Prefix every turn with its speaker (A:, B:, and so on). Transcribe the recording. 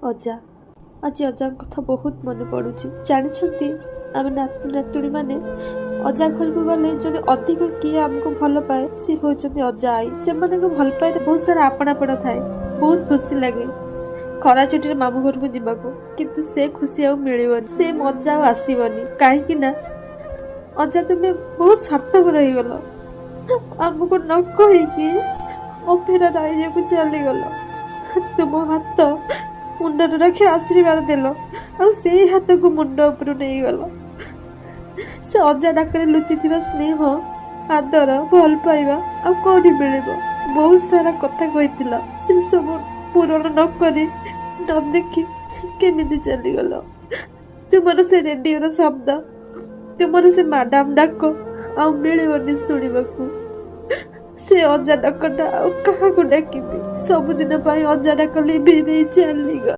A: ଅଜା, ଆଜି ଅଜାଙ୍କ କଥା ବହୁତ ମନେ ପଡ଼ୁଛି। ଜାଣିଛନ୍ତି, ଆମେ ନାତି ନାତୁଣୀମାନେ ଅଜା ଘରକୁ ଗଲେ ଯଦି ଅଧିକ କିଏ ଆମକୁ ଭଲ ପାଏ, ସେ ହେଉଛନ୍ତି ଅଜା ଆଈ। ସେମାନଙ୍କ ଭଲ ପାଇବାରେ ବହୁତ ସାରା ଆପଣାପଣ ଥାଏ। ବହୁତ ଖୁସି ଲାଗେ ଖରା ଛୁଟିରେ ମାମୁଁ ଘରକୁ ଯିବାକୁ, କିନ୍ତୁ ସେ ଖୁସି ଆଉ ମିଳିବନି, ସେ ମଜା ଆଉ ଆସିବନି। କାହିଁକି ନା ଅଜା, ତୁମେ ବହୁତ ସ୍ୱାର୍ଥପର ହେଇଗଲ। ଆମକୁ ନ କହିକି ଅଫେରା ରାଇଜକୁ ଚାଲିଗଲ। ତୁମ ହାତ ମୁଣ୍ଡରେ ରଖି ଆଶୀର୍ବାଦ ଦେଲ, ଆଉ ସେଇ ହାତକୁ ମୁଣ୍ଡ ଉପରୁ ନେଇଗଲ। ସେ ଅଜା ଡାକରେ ଲୁଚିଥିବା ସ୍ନେହ, ଆଦର, ଭଲ ପାଇବା ଆଉ କୋଉଠି ମିଳିବ? ବହୁତ ସାରା କଥା କହିଥିଲ, ସେ ସବୁ ପୂରଣ ନ କରି, ନ ଦେଖି କେମିତି ଚାଲିଗଲ? ତୁମର ସେ ରେଡ଼ିଓର ଶବ୍ଦ, ତୁମର ସେ ମାଡାମ ଡାକ ଆଉ ମିଳିବନି ଶୁଣିବାକୁ। ସେ ଅଜା ଡାକଟା ଆଉ କାହାକୁ ଡାକିବି? ସବୁଦିନ ପାଇଁ ଅଜା ଡାକ ଲିଭେଇ ଦେଇ ଚାଲିଗଲ।